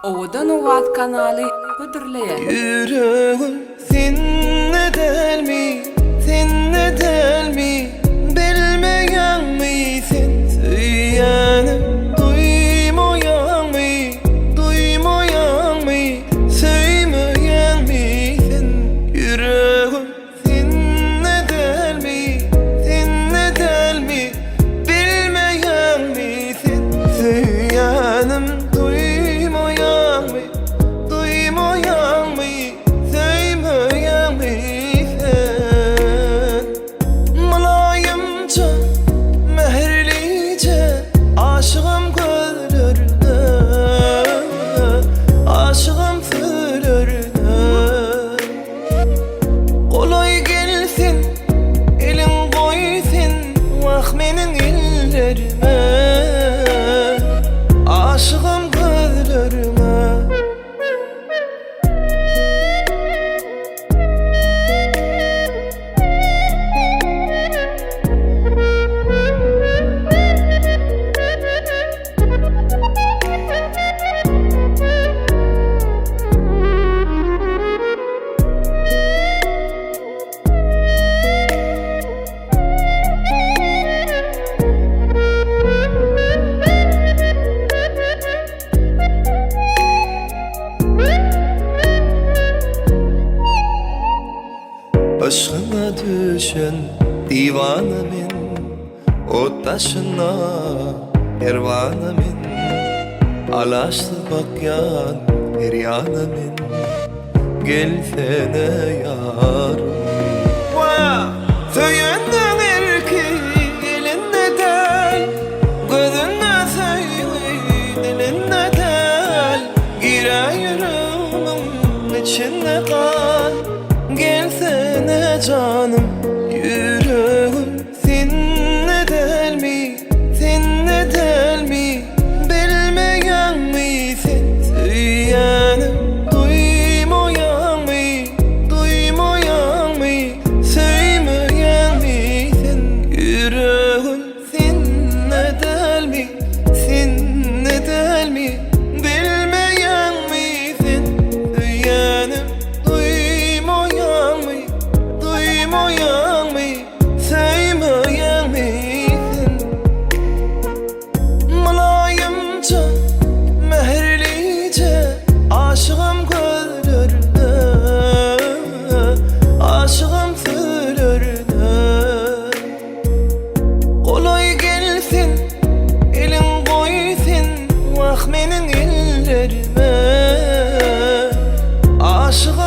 Owadan owaz kanaly hödürleýär. Ýüregim sende dälmi, sende dälmi, Bilmeýäňmi sen söýýänim Duýmaýaňmy, duýmaýaňmy, Söýmeýäňmi sen Ýüregim sende dälmi, sende dälmi, Bilmeýäňmi sen söýýänim Duýmaýaňmy, duýmaýaňmy, Söýmeýäňmi sen Mylaýymja, mähirlije Aşygam gözlerine, Aşygam sözlerine Golaý gel sen, eliň goý sen, Wah meniň ellerime, Aşygam gözlerime. Yşgyňa düşen diwana men, Ot daşyna perwana men, Alaçsyz bakýan her ýana men, Gelsene ýarym. Söýenleň erki elinde däl, Gözünde söýgi dilinde däl, Giräý ýüregimiň içinde gal, Gelsene janym, ýüregim sende dälmi, sende dälmi, Bilmeýäňmi sen söýýänim, Duýmaýaňmy, duýmaýaňmy, Söýmeýäňmi sen, ýüregim sende dälmi, sende dälmi, Bilmeýäňmi sen söýýänim, Duýmaýaňmy, duýmaýaňmy, Söýmeýäňmi sen. Mylaýymja, mähirlije Aşygam gözlerine, Aşygam sözlerine. Golaý gel sen, eliň goý sen, Wah meniň ellerime. Aşygam.